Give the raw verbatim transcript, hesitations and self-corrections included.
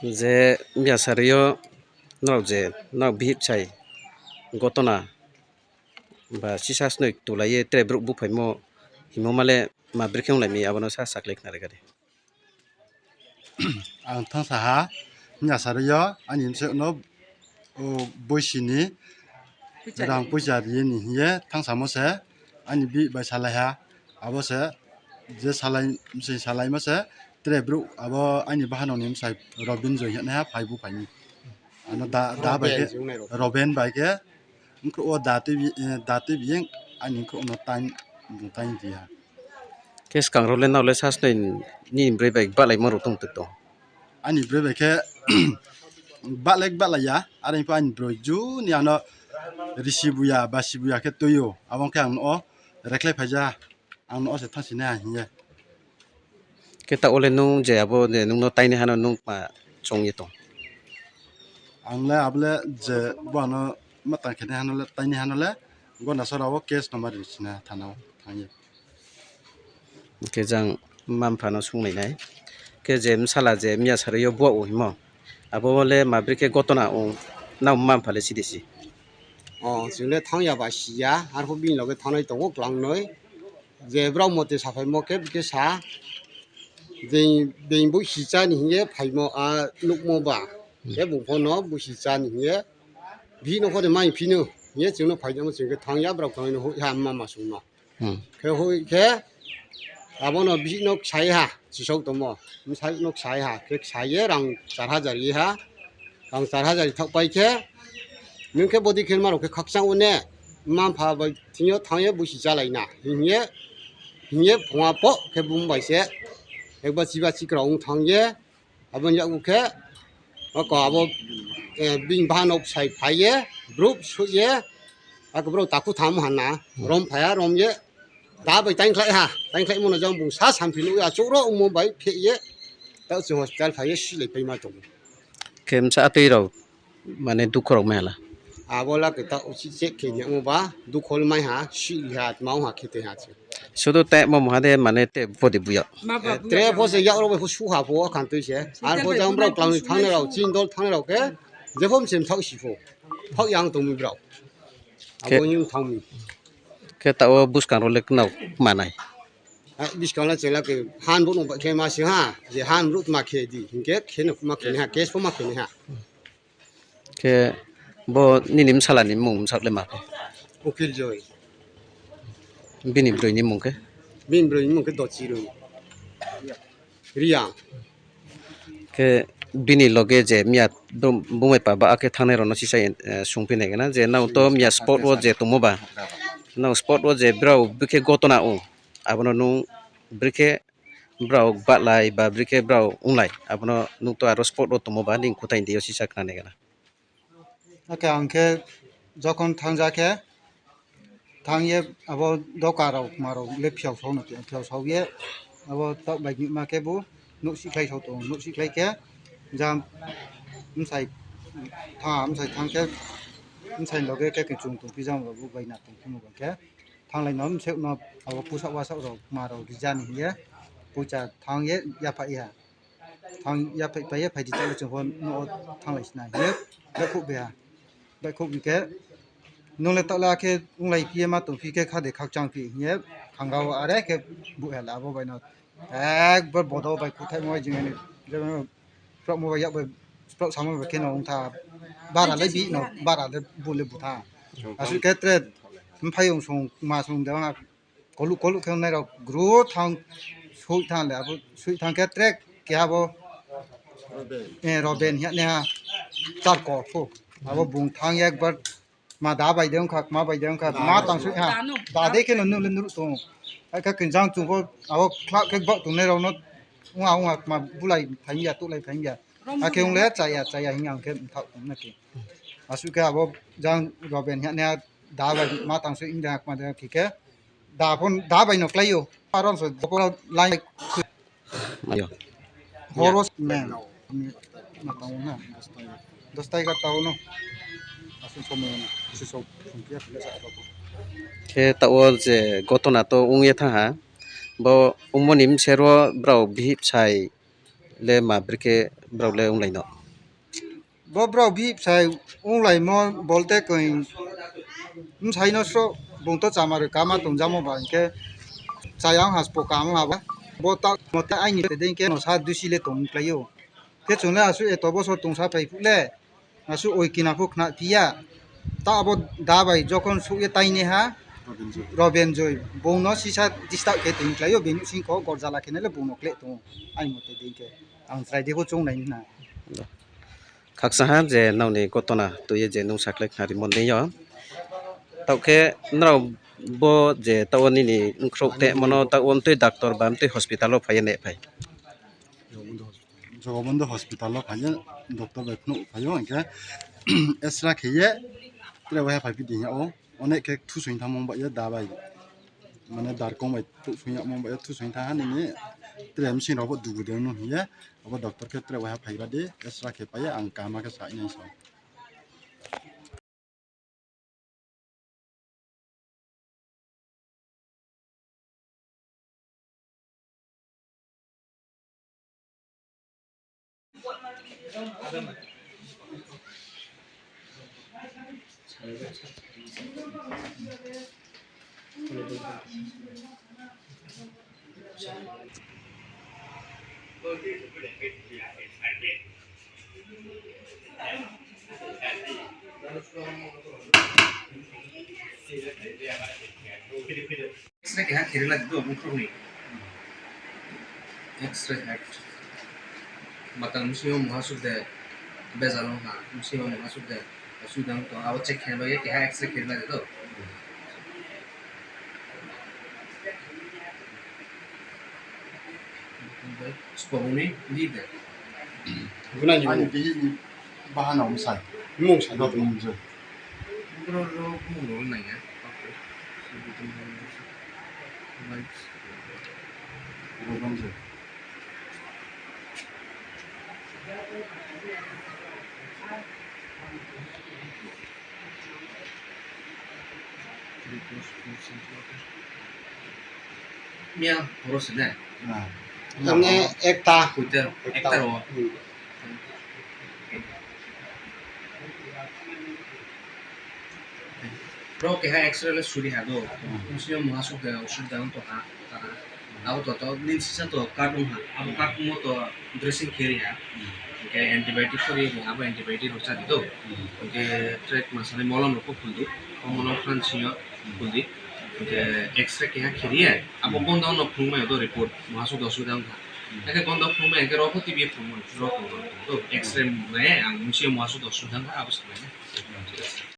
Je mia sario norok je norok bihik sai gotona ba sisa snoi tulaiye tere borok buphaimo himo male ma bwrwi khe wng lai mi abono sa saklai khna rwkha de. Ang thangsa ha, wngya sa rwio, ani bwswk no, o, boisi ni rang puisa riye ni hiye, thangsa mo se, ani bihik bai salai ha, abo se, je salai, bwswk salai mo se, tere borok abo ani bahan ni bwsai Robin Joy hinwi ha, phai bu phai ni. Ano da, da bai khe, Robin bai khe, wngkhe o da twi bi, eh, da twi biyang, ani wngkhe ono time, time diya. Khe swkang rok le nao le sa swnai nini bwrwi bai balaimo rok tong tong. Ani bwrwi bai khe balai balai ya, are pha ani bwrwi juni ano risi buya, basi buya khe twi o, abo khe ang no reklai phaija, ang no se thang sini ha hinya. Khe ta ole nung je abo je nung no taini hano nung ma chong ye tong. Ang le abo le je bo ano ma tang khe hano le taini hano le gonda sora o case no ma ri sina thana o thang ye. Hwnkhe jang mma mpha no sung nai nai. Khe je bwsala je miya sari o buwa o himo. Abo le ma bwrwi khe gotona o nang mma mpha le sidi si. O, chwng le thang ya ba si ya, arphuh bini loge thangnai tongo kwlangnoi. Je borok mote sa phaimo khe, khe sa, je beng bo si cha ni hiye phaimo a nukmo ba. Khe bung pho no bo si cha ni hiye. Bihik no pho de mai phino. Hiye chwng no phai jamo chwng khe thang ya borok thang no hui ha mama sung no. Hmm. Khe hui khe abono bihik no sai ha, chisok tomo. Bwsai no sai ha, khe sai ye rang char hajar ye ha. Rang char hajar thok pai khe, nwng khe bodi khe ma rok khe khakchang o ne, ma pha bai thing yo thang ye busi chalai na. Hiye, hiye phunga po khe bum bai se, ekbar chiba chikra ong thang ye, Aboni yago khe, oko abo, eh, bini bahan ok sai phai ye, brouh sui ye, ako brouh taku thamo hana, rom phai ya, rom ye, da bai taing khlai ha, taing khlai mano jang bung sa samphino ya, choro omo bai phe ye, ta se hospital phai ye, silai phai ma tongo. Khe msa atwi rok, mane dukhu rok mela. Abo la kita uchi check khe ni omo ba, dukhu mai ha, si ha, mau ha, khete ha che. Sudu te mo mohade mane te bodi buya. Eh, tre pho se yak rok bai pho su ha pho khan twi se. Ar pho jang bro klang ni thang rok, chin dol thang rok ke. Je phom sem thok si pho. Thok yang tong mi bro. Ke- Abo yung thang mi. Ke ta o buskang ro lek nau manai. Ha, buskang la chela ke han bo no ba khe ma si ha. Je han ro ma khe di. Hingke khe no ma khe ni ha. Kes pho ma khe ni ha. Khe bo nini bwsala ni mung bwsak le ma khe? Ukil Joy. Bini bwrwi ni mung khe? Bini bwrwi ni mung khe Dochi Rwi. Riyang. Khe bini loge je miya bum-, bumai pa ba khe thangnai rok no sisa, eh, sung phi nai gana je nang to miya spot o je tongmo ba, nang spot o je brao bikhe gotona o, abono nung bikhe brao bahlai ba bikhe brao wnglai, abono nuk to aro spot o tongmo ba ning kutai twi o sisa khna nai gana. Hakhe ang khe jokhon thangja khe thang ye abo doka rok ma rok le phiyok sok no, phiyok sok ye abo tok bai ma khe bo nuk si khlai sok tongo, nuk si khlai khe jang bwsai tha, bwsai thang khe bwsai loge khe khe chung tong phi jang rok bo bai na tong phimo ba khe. Thanglai no msek no abo pusak wasak rok ma rok rijani hiye pucha thang ye yaphai ya. Thang yaphai pai yaphai di chalo chungkho no thanglai sina hiye. Bakhuk biha. Bakhuk bikhe nole tala khe unglai phiye ma tong phikhe khade khakchang phi hiye. Khangao are khe buhela abo bai no. Ekbar bodo bai kuthai mo jingani. Prok mo bai yak bai prok samo bai khe no ungtha. Bara le bi no bara le bu le butha. Asu khe tre mphai ung sung ma sung de koluk koluk khe nai rok gru thang sui thang le abo sui thang khe trek keha bo eh, Roben ya ne ha char ko phu abo bung thang ekbar ma da bai de wngkha ma bai de wngkha ma tang sui ha da de khe no nule nuru tong ai kha kinjang chung bo abo khlak khe bak tong nai rok no wnga wnga ma bulai thang ya tulai thang ya akhe wngle chaya chaya hing ang khe thak tong na khe asu khe abo jang Roben ya ne ha da bai ma tang sui wngya ma de khe khe Da phone da bai no klai o. Aron so dopor line. Ayo. Horo men. Matang na. Dos ta egar ta no. Asun somo na. Asun so. Khe ta o je gotona to wngya thang ha. Bo wngmani bwsero borok bihik bwsai le ma brikhe borok le wnglaino. Bo borok bihik bwsai wnglaimo bolte koi bwsaino sro bungto chamarwi kama tongjakma ba hinkhe chayang haspo kama haba. Bo ta mote aini tede hinkhe no sa dusi le tong wngkhlaio. Khe chwngno aswk eto bosor tongsa phai phuk le. Aswk oi kina pho khna phiya. Ta abo da bai jokhon sukya taini ha Robenjoy. Robenjoy. Bongno sisa disturb khe tong khlaio, bini singkho gorjala khe nale bongno kle tongo. Ai mote dei khe. Ang chwrai de kho chong nai na. Khaksa ha je nokni gotona twiwi je nung saklai khna rimo neiyo. Taukhe norok bo je tao nini nkhorok te mono tao twi doctor ba twi hospital o phaiya ne phai. Jogobondhu hospital o phaiya, doctor bai phunuk phaiyo, hinkhe X-ray khaiye, tere waiha phai phi di hinya o, onek khe thusui thangma wngbaye da bai, mane darkong bai thusui yangma wngbaye thusui thang ha nini, tere machine rok bo dubu de wngno hiye, abo doctor khe tere waiha phai ba di, X-ray khe phaiye, ang kaham khe sa nai sa. X-ray keha kheri lai do, bukhuk ni. X-ray act. Mata misi o muha suk de, bezalo ha, misi o muha suk de, suk dang to, abo check kheri lai, keha X-ray kheri lai do. Spoboni di de. Gunani ani bihini bahana umsai. Mung sai. Dot umjai. Bro, bro, bro, bro, nai ya. Bro, bro. Miya, horo se ne? Tamne ekta. Kuita, ekta. Ekta ro. Hmm. Bro, keha X-ray le suri ha do. Hmm. Misi o muha suk de, osuk de, to ha, ta ha. Abo to, to, nin sisa to card wng ha. Abo card mo to dressing kheri ha. Hmm. Ke antibiotic kheri ha, abo antibiotic rok cha di do. Hmm. Ke track masani molom rok ko phul di. O molom khan sino phul di. Ke X-ray keha kheri ha. Abo bondo no phung mai do report. Muha suk de, osuk de wng ha. Hmm. Ke bondo phung mai ke rok ko T V phung mai. Rok ko to X-ray mo ne, ang misi o muha suk de, osuk de wng ha, abo sa mai. Hmm.